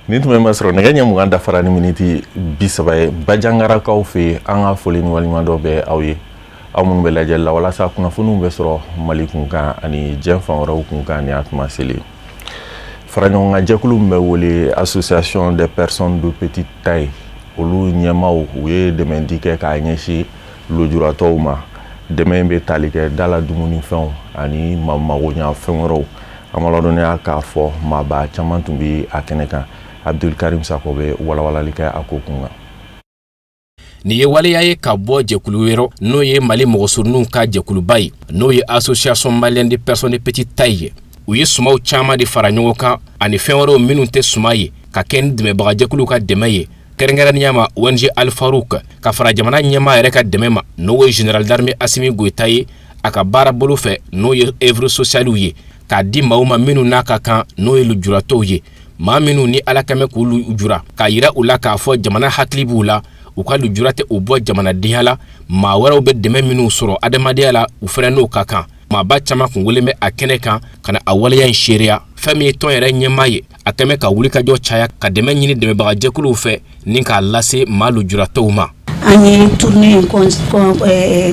Nin tun bɛ ma sɔrɔ nɛgɛ ɲɛ 20 dafara ni miniti 30 ye Bajangarakaw fɛ yen. An ka foli ni waleɲumandɔn bɛ aw ye, aw minnu bɛ lajɛli la walasa kunnafoniw bɛ sɔrɔ Mali kunkan ani diɲɛ fan wɛrɛw kunkan. Ni a tuma seli, faraɲɔgɔnkan jɛkulu min bɛ wele Association des personnes de petite taille, olu ɲɛmaaw, u ye dɛmɛdi kɛ k'a ɲɛsin lujuratɔw ma. Dɛmɛ in bɛ tali kɛ dala dumunifɛnw ani magoɲa fɛn wɛrɛw. An ma ladɔnniya k'a fɔ maaba caman tun bɛ a kɛnɛ kan. Abdulkarim Sako bɛ walawalali kɛ a ko kun kan. Nin ye waleya ye ka bɔ jɛkulu yɔrɔ, n'o ye Mali mɔgɔsurunninw ka jɛkuluba ye, n'o ye Association malienne de personnes de petite taille ye. U ye sumaw caman de fara ɲɔgɔn kan ani fɛn wɛrɛw minnu tɛ suma ye, ka kɛ ni dɛmɛbagajɛkuluw ka dɛmɛ ye, kɛrɛnkɛrɛnnenya ma ONG Al Farouk, ka fara jamana ɲɛmaa yɛrɛ ka dɛmɛ ma, n'o ye général d'armée Assimi Goïta ye, a ka baara bolo fɛ, n'o ye œuvre sociale ye, k'a di maaw ma minnu n'a ka kan, n'o ye lujuratɔw ye, maa minnu ni Ala kɛmɛ k'olu jura, k'a yira u la k'a fɔ jamana hakili b'u la, u ka lujura tɛ u bɔ jamanadenya la. Maa wɛrɛw bɛ dɛmɛ minnu sɔrɔ adamadenya la, u fana n'o ka kan. Maaba caman kun wele bɛ a kɛnɛ kan ka na a waleya in seereya. Fɛn min ye tɔn yɛrɛ ɲɛmaa ye, a kɛmɛ ka wulikajɔ caya ka dɛmɛ ɲini dɛmɛbagajɛkuluw fɛ ni k'a lase maa lujuratɔw ma. An ye tournée in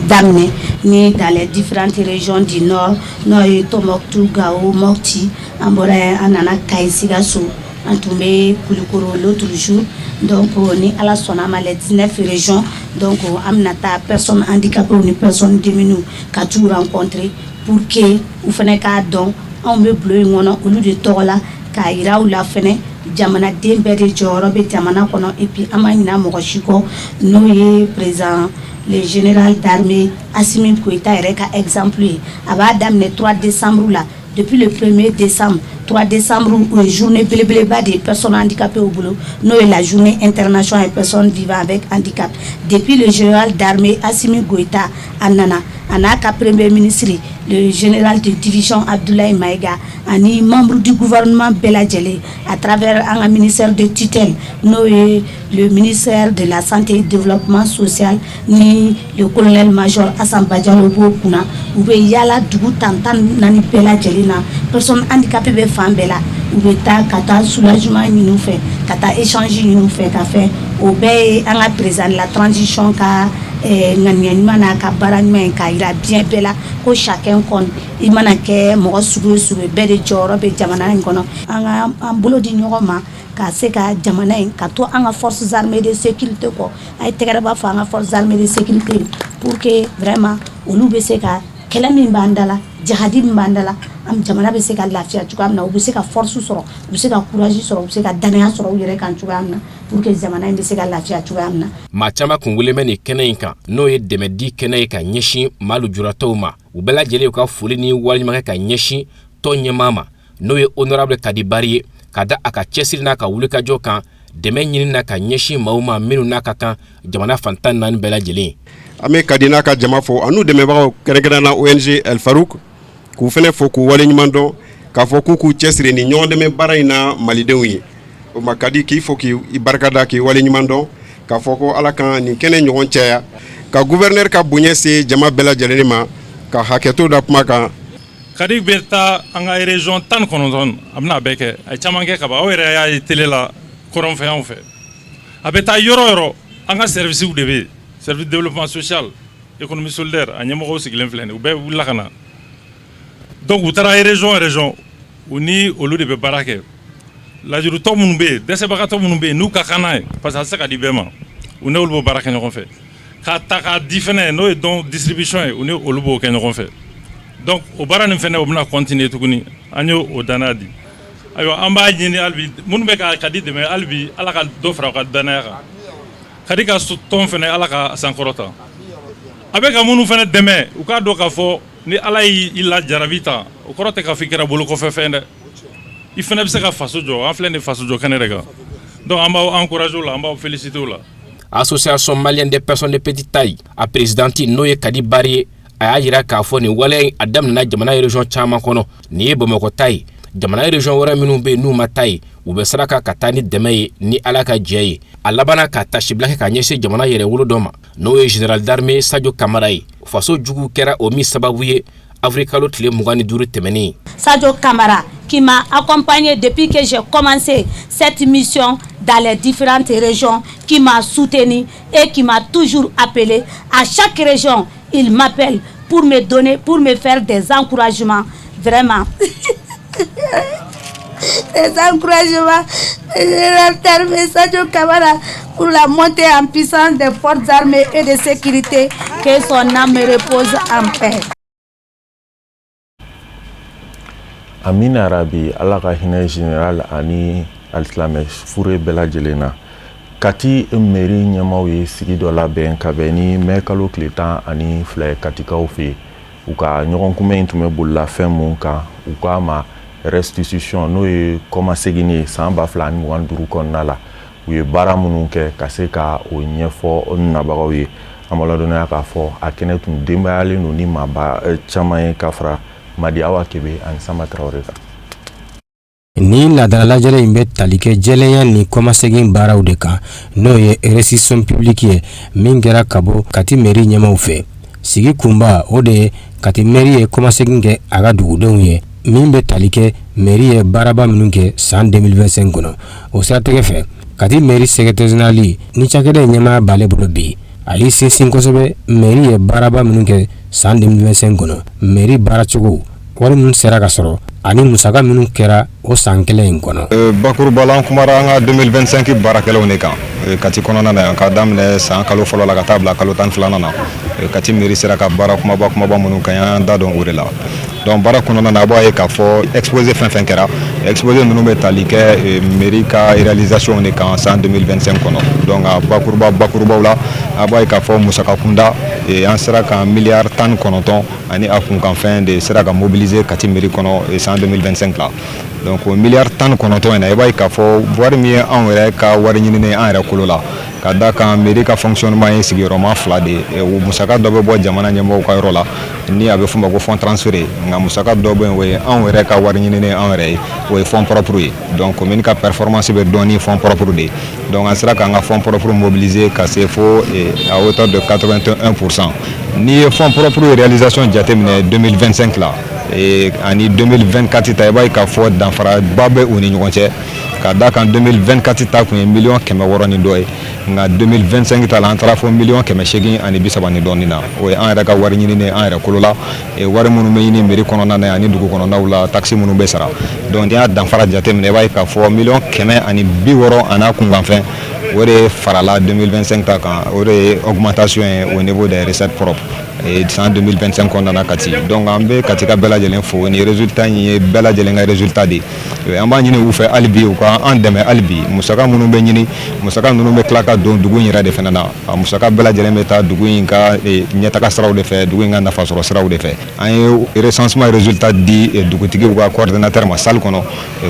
daminɛ ni dans les différentes régions du nord, n'o ye Tombouctou, Gao, Mopti. An bɔra yen, an nana Kayi, Sikaso, an tun bɛ Kulukoro l'autre jour. Donc ni Ala sɔnna a ma, les 19 régions, donc an bɛna taa personnes handicapées ni personnes démunies ka t'u rencontrer pour que u fana k'a dɔn anw bɛ bulon in kɔnɔ olu de tɔgɔ la, k'a yira u la fɛnɛ jamanaden bɛɛ de jɔyɔrɔ bɛ jamana kɔnɔ. Et puis an ma ɲinɛ mɔgɔ si kɔ, n'o ye président, le général d'armée Assimi Goïta yɛrɛ ka exemple ye. A b'a daminɛ 3 décembre la. Depuis le 1er décembre, 3 décembre, o ye journée belebeleba de ye personnes handicapées bolo, n'o ye la Journée internationale des personnes vivant avec handicap. Depuis le général d'armée Assimi Goïta a nana, a n'a ka premier ministre, le général de division Abdoulaye Maïga, ani membre du gouvernement bɛɛ lajɛlen, à travers an ka ministère de tutelle, n'o ye le ministère de la Santé et Développement social, ni le colonel major Hassan Badialo b'o kunna, u bɛ yala dugu 14 bɛɛ lajɛlen na, personne handicapée bɛ fan bɛɛ la. U bɛ taa ka taa soulagement ɲini u fɛ, ka taa échange ɲini u fɛ, ka fɛn o bɛɛ ye an ka président de la transition ka ŋaniya ɲuman n'a ka baara ɲuman ye, k'a yira diɲɛ bɛɛ la ko chacun compte. I mana kɛ mɔgɔ sugu o sugu ye, bɛɛ de jɔyɔrɔ bɛ jamana in kɔnɔ. An ka an bolo di ɲɔgɔn ma ka se ka jamana in ka to an ka forces armées de sécurité kɔ. A ye tɛgɛrɛba fɔ an ka forces armées de sécurité pour que vraiment olu bɛ se ka kɛlɛ min b'an da la, jahadi min b'an da la, an jamana bɛ se ka lafiya cogoya min na, u bɛ se ka force sɔrɔ, u bɛ se ka courage sɔrɔ, u bɛ se ka danaya sɔrɔ u yɛrɛ kan cogoya min na, pour que jamana in bɛ se ka lafiya cogoya min na. Maa caman kun wele bɛ nin kɛnɛ in kan, n'o ye dɛmɛdi kɛnɛ ye ka ɲɛsin maa lujuratɔw ma. U bɛɛ lajɛlen ka foli ni waleɲuman kɛ ka ɲɛsin tɔn ɲɛmaa ma, n'o ye honorable Kadi Bari ye, ka da a ka cɛsiri n'a ka wulikajɔ kan dɛmɛ ɲini na ka ɲɛsin maaw ma minnu n'a ka kan jamana fan 14 bɛɛ lajɛlen. An bɛ Kadi n'a ka jama fo, an'u dɛmɛbagaw, kɛrɛnkɛrɛn na ONG El Farouk, k'u fana fo k'u waleɲuman dɔn, k'a fɔ k'u k'u cɛsiri ni ɲɔgɔn dɛmɛ baara in na malidenw ye. O ma Kadi k'i fo, k'i barikada, k'i waleɲuman dɔn, k'a fɔ ko Ala ka nin kɛnɛ ɲɔgɔn caya, ka gouverneur ka bonya se jama bɛɛ lajɛlen ma, ka hakɛto da kuma kan. Kadi bɛ taa an ka région 19, a bɛna bɛɛ kɛ. A ye caman kɛ ka ban, aw yɛrɛ y'a ye télé la kɔrɔnfɛnw fɛ. A bɛ taa yɔrɔ yɔrɔ, an ka services de bɛ yen, service développement social, économie solidaire, a ɲɛmɔgɔw sigilen filɛ nin ye, u bɛɛ wulila ka na. Donc u taara région région, u ni olu de bɛ baara kɛ. Lajurutɔ minnu bɛ yen, dɛsɛbagatɔ minnu bɛ yen, n'u ka kan n'a ye, parce que a tɛ se ka di bɛɛ ma, u n'olu b'o baara kɛ ɲɔgɔn fɛ. K'a ta k'a di fɛnɛ, n'o ye don distribution ye, u ni olu b'o kɛ ɲɔgɔn fɛ. Donc o baara nin fɛnɛ, o bɛna continuer tuguni. An y'o o danaya di. Ayiwa, an b'a ɲini hali bi, minnu bɛ ka Kadi dɛmɛ, hali bi Ala ka dɔ fara u ka danaya kan. Kadi ka tɔn fɛnɛ, Ala ka sankɔrɔta. A bɛ ka minnu fɛnɛ dɛmɛ, u k'a dɔn k'a fɔ ni Ala y'i la jarabi ta, o kɔrɔ tɛ k'a fɔ i kɛra bolo kɔfɛ fɛn dɛ. I fɛnɛ bɛ se ka faso jɔ. An filɛ nin faso jɔ kɛnɛ de kan. Donc an b'aw encourager o la, an b'aw féliciter o la. Association malienne des personnes de petite taille, a présidente, n'o ye Kadi Bari ye, a y'a yira k'a fɔ nin waleya in a daminɛna jamana région caman kɔnɔ. Nin ye Bamakɔ ta ye. Jamana région wɛrɛ minnu bɛ yen n'u ma ta ye, u bɛ saraka ka taa ni dɛmɛ ye ni Ala ka jɛ ye. A labanna ka tasibila kɛ ka ɲɛsin jamana yɛrɛwolo dɔ ma, n'o ye général d'armée Sadio Kamara ye, faso jugu kɛra o min sababu ye avril kalo tile 25 tɛmɛnen. Sadio Kamara qui m'a accompagné depuis que j'ai commencé cette mission dans les différentes régions, qui m'a soutenu et qui m'a toujours appelé. À chaque région, il m'appelle pour me donner, pour me faire des encouragements. Vraiment. Des encouragements. Général Sadio Kamara pour la montée en puissance des forces armées et de sécurité. Que son âme repose en paix. Amina rabi, Ala ka hinɛ général ani alisilamɛ fure bɛɛ lajɛlen na. Kati mairie ɲɛmaaw ye sigi dɔ labɛn ka bɛn ni mɛ kalo tile 12 ye Katikaw fɛ yen. U ka ɲɔgɔn kunbɛn in tun bɛ bolila fɛn mun kan, u k'a ma restitution, n'o ye kɔmasegin ye san 2025 kɔnɔna la, u ye baara minnu kɛ ka se ka o ɲɛfɔ nabagaw ye. An b'a ladɔnniya k'a fɔ a kɛnɛ tun denbayalen don ni maaba caman ye ka fara Madi Awa Kebe ani Samba Tarawele kan. Nin laadala lajɛrɛ in bɛ tali kɛ jɛlenya ni kɔmasegin baaraw de kan, n'o ye restitution publique ye, min kɛra ka bɔ Kati mairie ɲɛmaaw fɛ. Sigi kunba, o de ye Kati mairie ye kɔmasegin kɛ a ka dugudenw ye, min bɛ tali kɛ mairie ye baaraba minnu kɛ san 2025 kɔnɔ. O siratigɛ fɛ, Kati mairie secrétaire général ni cakɛda in ɲɛmaaya b'ale bolo bi, a y'i sinsin kosɛbɛ mairie ye baaraba minnu kɛ san 2025 kɔnɔ, mairie baaracogo, wari minnu sera ka sɔrɔ ani musaka minnu kɛra o san kelen in kɔnɔ. Bakuruba la, an kumara an ka 2025 baarakɛlaw de kan Kati kɔnɔna na yan, k'a daminɛ san kalo fɔlɔ la ka taa bila kalo 12nan na. Kati mairie sera ka baara kumaba kumaba minnu kɛ, an y'an da dɔn o de la. Donc baara kɔnɔna na, a b'a ye k'a fɔ exposé fɛn fɛn kɛra, exposé ninnu bɛ tali kɛ mairie ka réalisation de kan san 2025 kɔnɔ. Donc a bakuruba bakurubaw la, a b'a ye k'a fɔ musaka kunda, an sera ka miliyari 19 ani a kunkanfɛn de sera ka mobiliser Kati mairie kɔnɔ san 2025 la. Donc o miliyari 19 in na, i b'a ye k'a fɔ wari min ye anw yɛrɛ ka wari ɲininen an yɛrɛ kolo la, ka da kan mairie ka fonctionnement ye sigiyɔrɔma fila de ye. O musaka dɔ bɛ bɔ jamana ɲɛmɔgɔw ka yɔrɔ la, ni a bɛ f'o ma ko fonds transféré, nka musaka dɔ bɛ yen, o ye anw yɛrɛ ka wari ɲininen anw yɛrɛ ye, o ye fonds propre ye. Donc commune ka performance bɛ dɔn ni fonds propre de ye. Donc an sera k'an ka fonds propre mobiliser ka se fo à hauteur de 81%. N'i ye fonds propre réalisation jateminɛ 2025 la ani 2024 ta, i b'a ye k'a fɔ danfaraba bɛ u ni ɲɔgɔn cɛ, ka da kan 2024 ta kun ye miliyɔn 600 ni dɔ ye, nka 2025 ta la, an taara fɔ miliyɔn 830 ni dɔɔnin na. O ye an yɛrɛ ka wari ɲininen an yɛrɛ kolo la, wari minnu bɛ ɲini mairie kɔnɔna na ani dugu kɔnɔnaw la, taxe minnu bɛ sara. Donc n'i y'a danfara jateminɛ, i b'a ye k'a fɔ miliyɔn 160 a n'a kunkanfɛn, o de farala 2025 ta kan. O de ye augmentation ye au niveau des recettes propres san 2025 kɔnɔna na Kati. Donc an bɛ Kati ka bɛɛ lajɛlen fo. Nin résultat in ye bɛɛ lajɛlen ka résultat de ye. An b'a ɲini u fɛ hali bi, u ka an dɛmɛ hali bi. Musaka minnu bɛ ɲini, musaka ninnu bɛ tila ka don dugu in yɛrɛ de fana na. A musaka bɛɛ lajɛlen bɛ taa dugu in ka ɲɛtaga siraw de fɛ, dugu in ka nafasɔrɔ siraw de fɛ. An ye recensement résultat di dugutigiw ka coordinateur ma salle kɔnɔ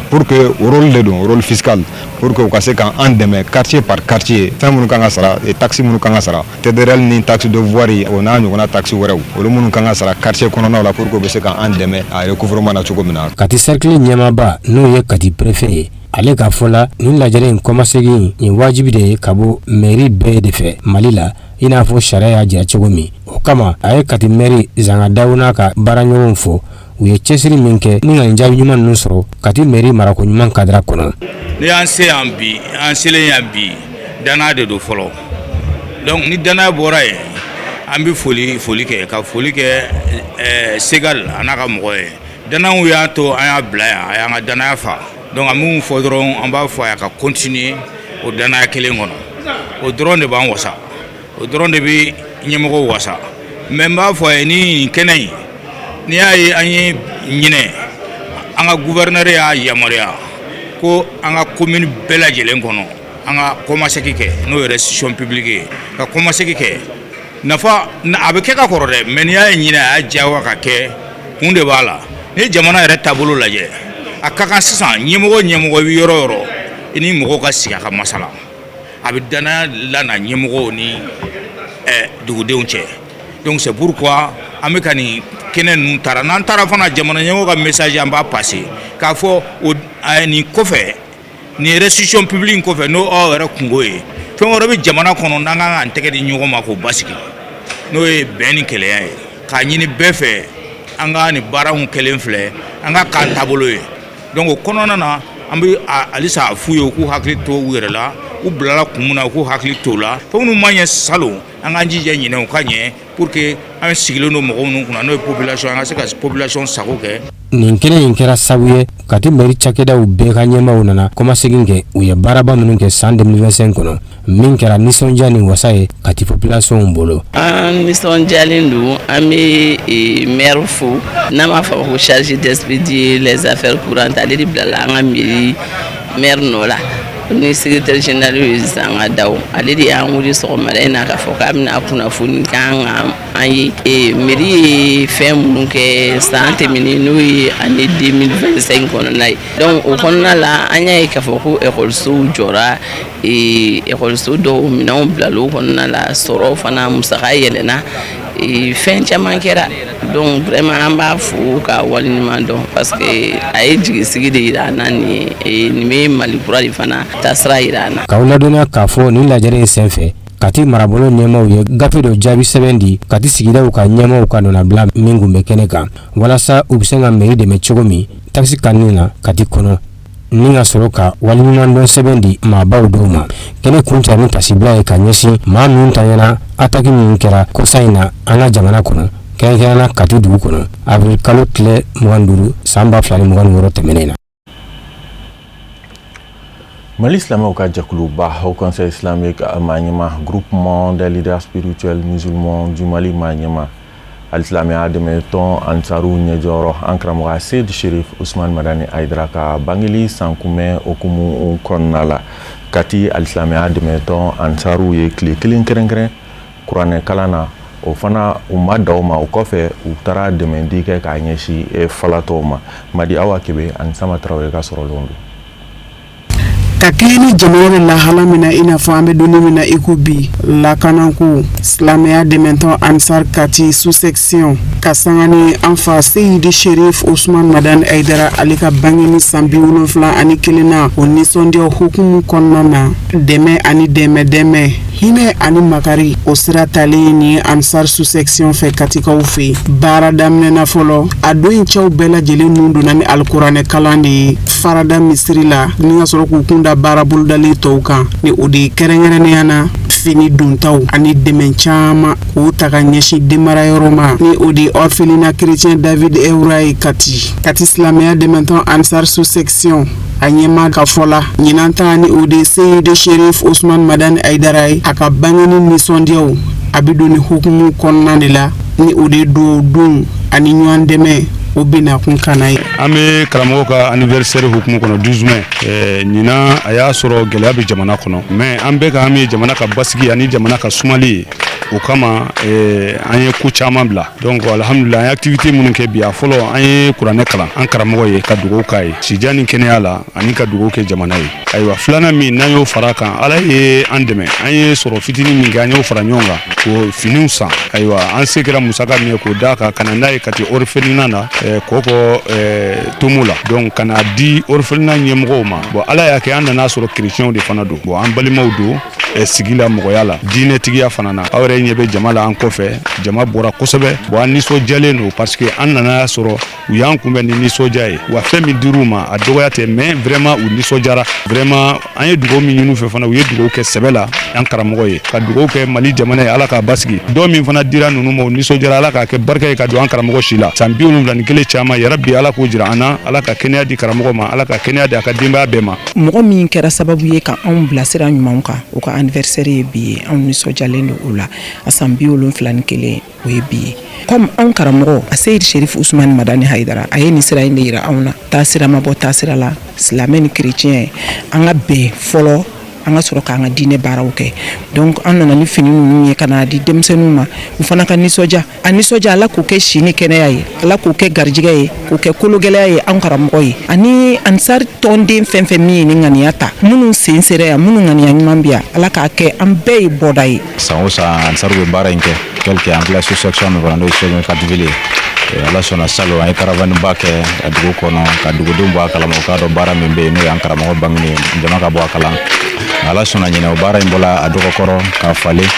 pour que rôle de don, rôle fiscal, pour que u ka se k'an dɛmɛ quartier par quartier, fɛn minnu kan ka sara, taxe minnu kan ka sara, TDRL ni taxe de voirie, o n'a ɲɔgɔnna taxe wɛrɛw, olu minnu kan ka sara quartier kɔnɔnaw la, pour que u bɛ se k'an dɛmɛ a recouvrement na cogo min na. Kati cercle ɲɛmaaba, n'o ye Kati préfet ye, ale ka fɔ la, nin lajɛrɛ in kɔmasegin nin wajibi de ye ka bɔ mairie bɛɛ de fɛ Mali la, i n'a fɔ sariya y'a jira cogo min. O kama, a ye Kati maire Zanga Dawu n'a ka baaraɲɔgɔnw fo, u ye cɛsiri min kɛ ni ka nin jaabi ɲuman ninnu sɔrɔ Kati mairie marako ɲuman cadre kɔnɔ. Ni y'an se yan bi, an selen yan bi, danaya de don fɔlɔ. Donc ni danaya bɔra yen, an bɛ foli kɛ, ka foli kɛ Segal a n'a ka mɔgɔ ye. Danaw y'a to an y'a bila yan, a y'an ka danaya fa. Donc an bɛ mun fɔ dɔrɔn, an b'a fɔ a ye ka continuer o danaya kelen kɔnɔ. O dɔrɔn de b'an wasa, o dɔrɔn de bɛ ɲɛmɔgɔw wasa. Mais n b'a fɔ a ye, ni nin kɛnɛ in, n'i y'a ye an ye ɲinɛ, an ka gouverneur y'a yamaruya ko an ka commune bɛɛ lajɛlen kɔnɔ, an ka kɔmasegin kɛ, n'o ye restitution publique ye, ka kɔmasegin kɛ. Nafa a bɛ kɛ ka kɔrɔ dɛ, mais n'i y'a ye ɲinɛ a y'a diyagoya ka kɛ, kun de b'a la. Ni jamana yɛrɛ taabolo lajɛ, a ka kan sisan ɲɛmɔgɔ ɲɛmɔgɔ i bɛ yɔrɔ o yɔrɔ, i ni mɔgɔw ka sigi a ka masala, a bɛ danaya lana ɲɛmɔgɔw ni dugudenw cɛ. Donc c'est pourquoi an bɛ ka nin kɛnɛ ninnu taara. N'an taara fana, jamana ɲɛmɔgɔ ka message an b'a passer k'a fɔ o nin kɔfɛ, nin restitution publique in kɔfɛ, n'o aw yɛrɛ kungo ye, fɛn wɛrɛ bɛ jamana kɔnɔ n'an kan k'an tɛgɛ di ɲɔgɔn ma k'o basigi, n'o ye bɛn ni kɛlɛya ye. K'a ɲini bɛɛ fɛ, an ka nin baara kɛlen filɛ, an ka k'an taabolo ye. Donc o kɔnɔna na, an bɛ halisa a f'u ye, u k'u hakili to u yɛrɛ la. U bilala kun min na, u k'u hakili to o la. Fɛn minnu ma ɲɛ salon, an k'an jija ɲinɛ u ka ɲɛ, pour que an sigilen don mɔgɔ minnu kunna, n'o ye population, an ka se ka population sago kɛ. Nin kɛnɛ in kɛra sababu ye, Kati mairie cakɛdaw bɛɛ ka ɲɛmaaw nana kɔmasegin kɛ u ye baaraba minnu kɛ san 2025 kɔnɔ, min kɛra nisɔndiya ni wasa ye Kati population bolo. An nisɔndiyalen don. An bɛ maire fo, n'an b'a fɔ ko chargé d'expédier les affaires courantes, ale de bilala an ka mairie maire nɔ la ni secrétaire général ye Zanga Daw. Ale de y'an wele sɔgɔmada in na k'a fɔ k'a bɛna kunnafoni k'an kan an ye mairie ye fɛn minnu kɛ san tɛmɛnen, n'o ye année 2025 kɔnɔna ye. Donc o kɔnɔna la, an y'a ye k'a fɔ ko ekɔlisow jɔra, ekɔliso dɔw minɛnw bilala o kɔnɔna la, sɔrɔ fana musaka yɛlɛnna, fɛn caman kɛra. Donc vraiment, an b'a fo ka waleɲuman dɔn, parce que a ye jigisigi de yira an na. Nin ye nin bɛ Mali kura de fana taasira yira an na. K'aw ladɔnniya k'a fɔ nin lajɛrɛ in senfɛ, Kati marabolo ɲɛmaaw ye gafe dɔ jaabi sɛbɛn di Kati sigidaw ka ɲɛmaaw ka nɔnabila min kun bɛ kɛnɛ kan, walasa u bɛ se ka mairie dɛmɛ cogo min taxe kanni na Kati kɔnɔ, ni ka sɔrɔ ka waleɲumandɔn sɛbɛn di maabaw dɔw ma. Kɛnɛ kuncɛra ni tasibila ye ka ɲɛsin maa minnu tanyana attaque minnu kɛra kɔsa in na an ka jamana kɔnɔ, kɛrɛnkɛrɛnnenya Kati dugu kɔnɔ, avril kalo tile 25 san 2026 tɛmɛnen na. Mali silamɛw ka jɛkuluba Haut Conseil islamique maa ɲɛma, Groupement des leaders spirituels musulmans du Mali maa ɲɛma, alisilamɛya dɛmɛ tɔn Ansaru ɲɛjɔyɔrɔ, an karamɔgɔ Seyid Sherif Usman Madani Ayidara ka bangeli san kunbɛn hukumu kɔnɔna la, Kati alisilamɛya dɛmɛ tɔn Ansaru ye tile kelen kɛrɛnkɛrɛn kuranɛ kalan na. O fana, u ma da o ma. O kɔfɛ, u taara dɛmɛdi kɛ k'a ɲɛsin falatɔw ma. Madi Awa Kebe ani Sama Tarawele ka sɔrɔlenw don. Ka kɛɲɛ ni jamana bɛ lahala min na, i n'a fɔ an bɛ don min na i ko bi, lakanako, silamɛya dɛmɛtɔn Ansar Kati sous-section ka sanga ni an fa Seyidi Sherif Usman Madani Ayidara, ale ka bangeni san 71 na, o nisɔndiya hukumu kɔnɔna na, dɛmɛ ani dɛmɛ dɛmɛ, hinɛ ani makari, o sira talen ni Ansar sous-section fɛ Katikaw fɛ yen. Baara daminɛna fɔlɔ, a don in cɛw bɛɛ lajɛlen nun donna ni alikuranɛ kalan de ye farada misiri la, ni ka sɔrɔ k'u kun da baara bolodalen tɔw kan, ni o de ye kɛrɛnkɛrɛnnenya na fini dontaw ani dɛmɛ caman k'o ta ka ɲɛsin denmarayɔrɔ ma, ni o de ye orphelinat chrétien David Ewura ye Kati. Kati silamɛya dɛmɛtɔn Ansar sous-section a ɲɛma ka fɔ la, ɲinan ta ni o de Seyidi Sherif Usman Madani Ayidara ye, a ka bangeni nisɔndiyaw a bɛ don ni hukumu kɔnɔna de la, ni o de duwawu don ani ɲɔgɔn dɛmɛ, o bɛna kun kana ye. An bɛ karamɔgɔ ka anniversaire hukumu kɔnɔ 12 mai. Ɲinan, a y'a sɔrɔ gɛlɛya bɛ jamana kɔnɔ, mais an bɛɛ ka hami ye jamana ka basigi ani jamana ka sumali ye. O kama, an ye ko caman bila. Donc alhamdulillah, an ye activité minnu kɛ bi, a fɔlɔ, an ye kuranɛ kalan an karamɔgɔ ye, ka dugawu k'a ye sijan ni kɛnɛya la, ani ka dugawu kɛ jamana ye. Ayiwa, filanan min n'an y'o fara kan, Ala ye an dɛmɛ, an ye sɔrɔ fitinin min kɛ, an y'o fara ɲɔgɔn kan k'o finiw san. Ayiwa, an se kɛra musaka min ye k'o d'a kan, ka na n'a ye Kati orphelinat na, Kɔkɔ Tomo la, donc ka na di orphelinat ɲɛmɔgɔw ma. Bon, Ala y'a kɛ, an nana sɔrɔ chrétienw de fana don. Bon, an balimaw don sigi la, mɔgɔya la, diinɛtigiya fana na. Aw yɛrɛ ɲɛ bɛ jama la an kɔfɛ, jama bɔra kosɛbɛ. Bon, an nisɔndiyalen don, parce que an nana sɔrɔ u y'an kunbɛn ni nisɔndiya ye. Wa fɛn min dir'u ma, a dɔgɔya tɛ, mais vraiment u nisɔndiyara. Vraiment, an ye dugawu min ɲini u fɛ fana, u ye dugawu kɛ sɛbɛ la an karamɔgɔ ye, ka dugawu kɛ Mali jamana ye, Ala k'a basigi. Dɔw min fana dira ninnu ma, u nisɔndiyara. Ala k'a kɛ barika ye ka don an karamɔgɔ si la san 71 caman yarabi. Ala k'o jira an na. Ala ka kɛnɛya di karamɔgɔ ma, Ala ka kɛnɛya di a ka denbaya bɛɛ ma. Mɔgɔ min kɛra sababu ye ka anw bilasira ɲuman kan, o ka anniversaire ye bi ye. Anw nisɔndiyalen don o la. A san 71, o ye bi ye. Comme anw karamɔgɔ a Seyidi Sherif Usumani Madani Hayidara, a ye nin sira in de yira anw na. Taasira ma bɔ taasira la, silamɛ ni chrétien, an ka bɛn fɔlɔ, an ka sɔrɔ k'an ka diinɛ baaraw kɛ. Donc an nana ni fini ninnu ye ka n'a di denmisɛnninw ma, u fana ka nisɔndiya. A nisɔndiya, Ala k'o kɛ si ni kɛnɛya ye, Ala k'o kɛ garijɛgɛ ye, k'o kɛ kologɛlɛya ye an karamɔgɔ ye, ani Ansari tɔnden fɛn fɛn min ye nin ŋaniya ta, minnu sen sera yan, minnu ŋaniya ɲuman bi yan, Ala k'a kɛ an bɛɛ ye bɔda ye. San o san, Ansaru bɛ baara in kɛ quelque an filɛ sous-section min kɔnɔ, n'o ye section Kativille ye. Ala sɔnna, salon an ye caravane ba kɛ a dugu kɔnɔ ka dugudenw bɔ a kalama, u k'a dɔn baara min bɛ yen, n'o y'an karamɔgɔ bangeni ye, jama ka bɔ a kalan. Ala sɔnna, ɲinɛ o baara in bɔla a dɔgɔkɔrɔ k'a falen.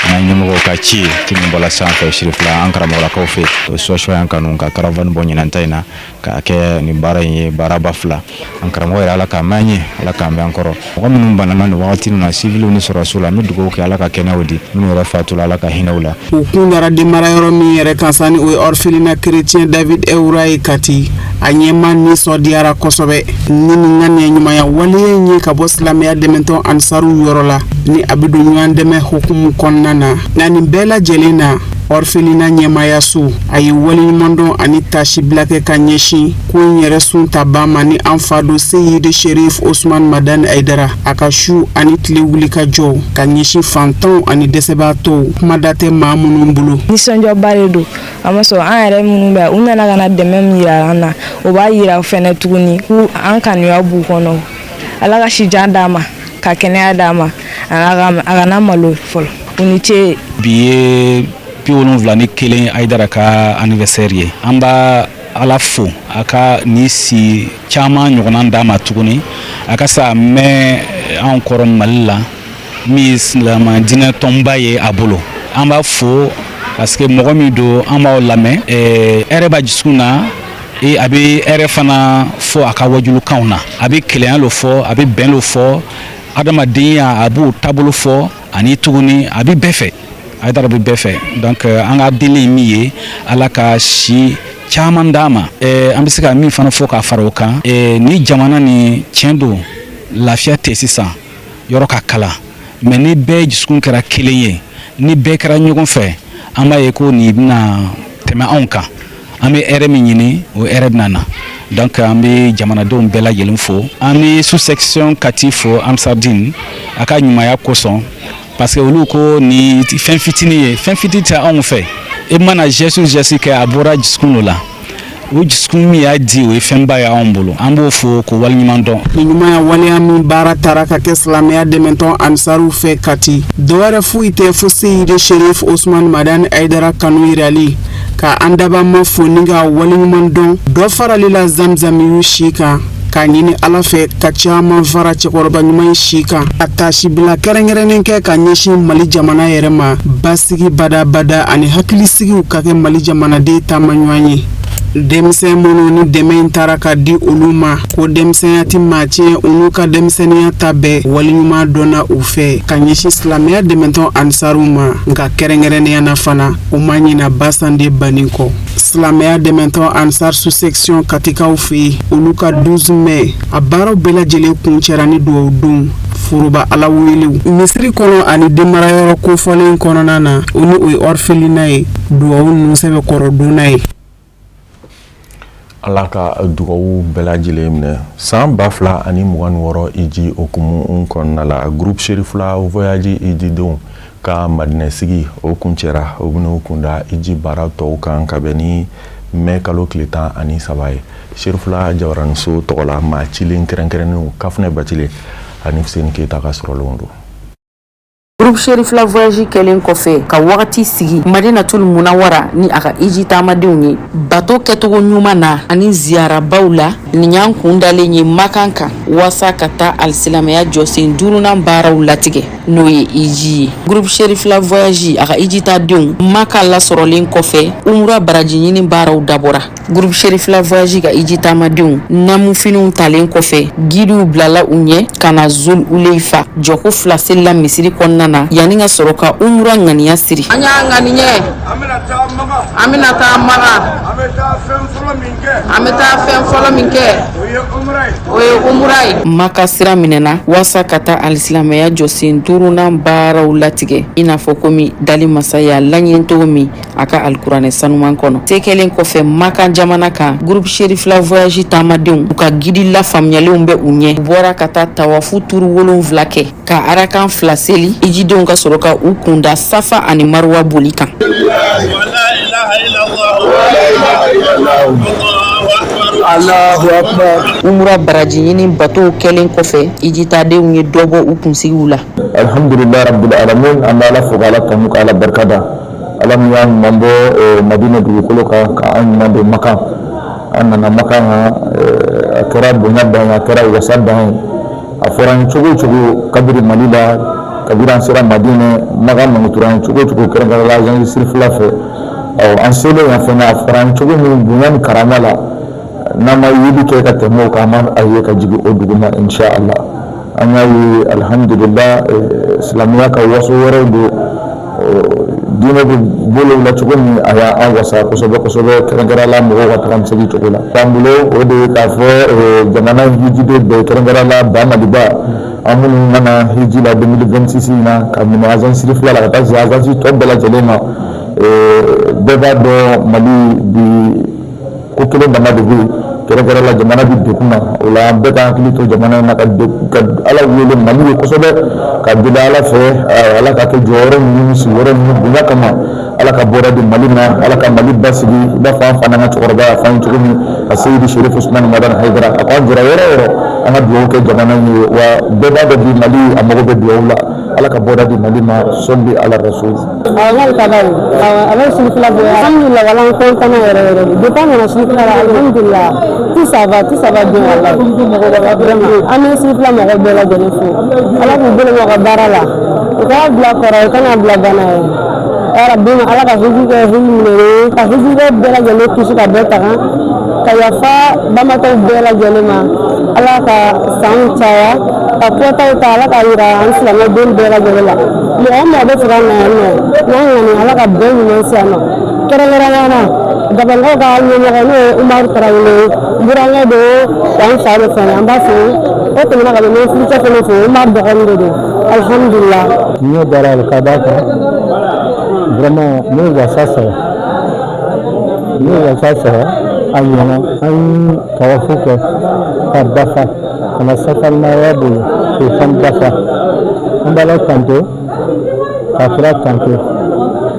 An ɲɛmɔgɔw ka ci ci min bɔla sanfɛ Sirifila an karamɔgɔlakaw fɛ, o sɔsɔ y'an kanu ka caravane bɔ ɲinan ta in na k'a kɛ nin baara in ye baaraba fila. An karamɔgɔ yɛrɛ, Ala k'a mɛn an ye, Ala k'an bɛn an kɔrɔ. Mɔgɔ minnu banana nin wagati na, civiliw ni sɔrɔdasiw la, an bɛ dugawu kɛ, Ala ka kɛnɛyaw di. Minnu yɛrɛ fatula, Ala ka hinɛ u la. U kun dara denmara yɔrɔ min yɛrɛ kan sa, ni o ye orphelinat chrétien David Ewura ye Kati, a ɲɛmaa nisɔndiyara kosɛbɛ ni nin ŋaniya ɲumanya waleya in ye ka bɔ silamɛya dɛmɛtɔn Ansaruw yɔrɔ la, ni a bɛ don ɲɔgɔn dɛmɛ hukumu kɔnɔna na. Nka nin bɛɛ lajɛlen na, orphelinat ɲɛmaayaso a ye waleɲumandɔn ani taasibila kɛ ka ɲɛsin ko in yɛrɛ sun taba ma, ni an fa don Seyidi Sherif Osman Madani Ayidara, a ka su ani tile wuli ka jɔ ka ɲɛsin fantanw ani dɛsɛbaatɔw, kumada tɛ maa minnu bolo. Nisɔndiyaba de don. A ma sɔrɔ an yɛrɛ minnu bɛ, u nana ka na dɛmɛ min yira an na, o b'a yira fɛnɛ tuguni k'u an kanuya b'u kɔnɔ. Ala ka sijan d'a ma, ka kɛnɛya d'a ma, a kana malo fɔlɔ. U ni ce. Bi ye 71 Ayidara ka anniversaire ye. An b'a Ala fo a ka ni si caman ɲɔgɔnna d'a ma tuguni, a ka se a mɛn anw kɔrɔ Mali la, min ye silamɛ diinɛ tɔnba ye a bolo. An b'a fo parce que mɔgɔ min don, an b'aw lamɛn, hɛrɛ b'a dusukun na, a bɛ hɛrɛ fana fɔ a ka wajulukanw na. A bɛ kelenya lo fɔ, a bɛ bɛn lo fɔ, adamadenya a b'o taabolo fɔ, ani tuguni a bɛ bɛɛ fɛ. Ayidara bɛ bɛɛ fɛ. Donc an ka deli ye min ye, Ala ka si caman d'a ma. An bɛ se ka min fana fɔ k'a fara o kan, ni jamana ni tiɲɛ don, lafiya tɛ sisan, yɔrɔ ka kala, mais ni bɛɛ dusukun kɛra kelen ye, ni bɛɛ kɛra ɲɔgɔn fɛ, an b'a ye ko nin bɛna tɛmɛ anw kan. An bɛ hɛrɛ min ɲini, o hɛrɛ bɛna na. Donc an bɛ jamanadenw bɛɛ lajɛlen fo, an bɛ sous section Kati fo, Ansardine, a ka ɲumanya kosɔn, parce que olu ko ni fɛn fitinin ye, fɛn fitinin tɛ anw fɛ. E mana geste geste kɛ, a bɔra dusukun dɔ la, o dusukun min y'a di, o ye fɛnba ye anw bolo. An b'o fo k'o waleɲuman dɔn. Nin ɲumanya waleya min baara taara ka kɛ silamɛya dɛmɛtɔn Ansaruw fɛ Kati, dɔwɛrɛ foyi tɛ fo Seyidi Sherif Osman Madani Ayidara kanu yirali ka an dabama fo ni ka waleɲuman dɔn dɔ farali la Zamzamiyu si kan, k'a ɲini Ala fɛ ka caman fara cɛkɔrɔba ɲuman in si kan, a taasibila kɛrɛnkɛrɛnnen kɛ ka ɲɛsin Mali jamana yɛrɛ ma, basigi badabada ani hakilisigiw ka kɛ Mali jamanaden taamaɲɔgɔn ye. Denmisɛn minnu ni dɛmɛ in taara ka di olu ma, ko denmisɛnya tɛ maa tiɲɛ, u n'u ka denmisɛnninya ta bɛɛ, waleɲuman dɔnna u fɛ ka ɲɛsin silamɛya dɛmɛtɔn Ansaruw ma. Nka kɛrɛnkɛrɛnnenya na fana, u ma ɲina Basande Bani kɔ. Silamɛya dɛmɛtɔn Ansar sous section Katikaw fɛ yen, olu ka 12 mai a baaraw bɛɛ lajɛlen kuncɛra ni dugawu don foroba Ala welew misiri kɔnɔ ani denmarayɔrɔ kofɔlen kɔnɔna na, o ni o ye orphelinat ye, dugawu ninnu sɛbɛkɔrɔ donna ye. Ala ka dugawu bɛɛ lajɛlen minɛ. San 2026 hiji hukumu kɔnɔna la, groupe Cherifla voyage hijidenw ka Madinɛ sigi o kuncɛra. O bɛn'u kunda hiji baara tɔw kan ka bɛn ni mɛ kalo tile 13 ye. Cherifla jabaraniso tɔgɔ la, maa cilen kɛrɛnkɛrɛnnenw Kafunɛ Bacile ani Fuseni Keyita ka sɔrɔlenw don. Groupe Cherifla voyage kɛlen kɔfɛ ka wagati sigi Madinatul Munawara ni a ka hiji taamadenw ye bato kɛcogo ɲuman na ani ziyarabaw la, nin y'an kun dalen ye Makan kan waasa ka taa alisilamɛya jɔsen duurunan baaraw latigɛ, n'o ye hiji ye. Groupe Cherifla voyage a ka hiji taadenw Maka lasɔrɔlen kɔfɛ, umura baraji ɲini baaraw dabɔra. Groupe Cherifla voyage ka hiji taamadenw namufiniw talen kɔfɛ, gidiw bilala u ɲɛ ka na Zul Uleifa jɔko fila selila misiri kɔnɔna na yanni ka sɔrɔ ka umura ŋaniya siri. An y'a ŋaniɲɛ, an bɛna taa Maka, an bɛ taa fɛn fɔlɔ min kɛ, o ye umura ye. Maka sira minɛna waasa ka taa alisilamɛya jɔsen duurunan baaraw latigɛ, i n'a fɔ komi dali masa y'a laɲini cogo min a ka alikuranɛ sanuman kɔnɔ. Se kɛlen kɔfɛ Makan jamana kan, groupe Cherifla voyage taamadenw, u ka gidi lafaamuyalenw bɛ u ɲɛ, u bɔra ka taa tawafu turu 7 kɛ ka arakan fila seli. Hijidenw ka sɔrɔ ka u kunda Safa ani Maruwa boli kan. Umura baraji ɲini batow kɛlen kɔfɛ, hijitaadenw ye dɔ bɔ u kunsigiw la. Alhamdulilayi rabbil alamin, an bɛ Ala fo k'Ala tanu k'Ala barika da. Ala min y'an ɲuman bɔ Madina dugukolo kan ka an ɲuman don Makan, an nana Makan, a kɛra bonya dan ye, a kɛra wasa dan ye. A fɔra an ye cogo o cogo kabiri Mali la. Kabiri an sera Madinɛ, Makan mankutura an ye cogo o cogo, kɛrɛnkɛrɛnnenya la agence Sirifila fɛ. Ɔ, an selen yan fana, a fɔra an cogo min bonya ni karama la, n'an ma yeli kɛ ka tɛmɛ o kan, an ma a ye ka jigin o dugu ma. Inshallah, an y'a ye, alhamdulillah, silamɛya ka waso wɛrɛw don, diinɛ bɛ bolo la cogo min, a y'an wasa kosɛbɛ kosɛbɛ, kɛrɛnkɛrɛnnenya la mɔgɔw ka taga ni segin cogo la. An bolo, o de ye k'a fɔ jamana hijiden bɛɛ, kɛrɛnkɛrɛnnenya la ba Maliba, an minnu nana hiji la 2026 in na, ka minɛ agence Sirifila la ka taa se agence tɔ bɛɛ lajɛlen ma. Bɛɛ b'a dɔn, Mali bi, ko kelen dama de bɛ yen, kɛrɛnkɛrɛn la jamana bɛ degun na. O la, an bɛɛ ka hakili to jamana in na, ka Ala wele Mali ye kosɛbɛ, ka deli Ala fɛ, Ala ka kɛ jɔyɔrɔ ninnu, sigiyɔrɔ ninnu bonya kama, Ala ka bɔda di Mali ma, Ala ka Mali basigi. I b'a fɔ an fa n'an ka cɛkɔrɔba y'a fɔ an ye cogo min, a Seyidi Sherif Usumani Madani Hayidara, a ko an jɔra yɔrɔ o yɔrɔ, an ka dugawu kɛ jamana in ye. Wa bɛɛ b'a dɔn bi, Mali a mago bɛ dugawu la. Ala ka bɔda di Mali ma. Sɔli ala rasul. Awɔ, n ka ye. Awɔ, a bɛ Sirifila bonya. Alhamdulillah, wala an content yɛrɛ yɛrɛ de. Depuis an nana Sirifila la, alhamdulillah, tout ça va, tout ça va bien wallahi. Vraiment, an bɛ Sirifila mɔgɔw bɛɛ lajɛlen fo. Ala k'u bolo mɛn u ka baara la. U k'a bila kɔrɔ, u kana bila bana ye. Ya Rabbi, Ala ka hiji kɛ hiji minɛ ye, ka hiji bɛɛ lajɛlen kisi ka bɛɛ taga, ka yafa bamatɔw bɛɛ lajɛlen ma. Ala ka sanw caya, ka kɛtaw ta, Ala ka yira an silamɛden bɛɛ lajɛlen la. Mɔgɔ o mɔgɔ bɛ fɛ ka na yan nɔ, n'an ŋani, Ala ka bɛɛ ɲuman se a ma. Kɛrɛnkɛrɛnnenya la, Gabankaw ka ɲɛmɔgɔ, n'o ye Umaru Tarawele ye, burankɛ don wa an fa de fɛnɛ, an b'a fo. O tɛmɛna ka bɔ, n bɛ furucɛ fɛnɛ fo, Umaru dɔgɔnin de don. Alhamdulillah. N ɲɛ dara alikaba kan, vraiment ne ye wasa sɔrɔ, ne ye wasa sɔrɔ. A ɲɛna, an ye tawafu kɛ ka dafa, ka na safarinaya bolo k'o fana dafa. An b'Ala tanto, ka kira tanto.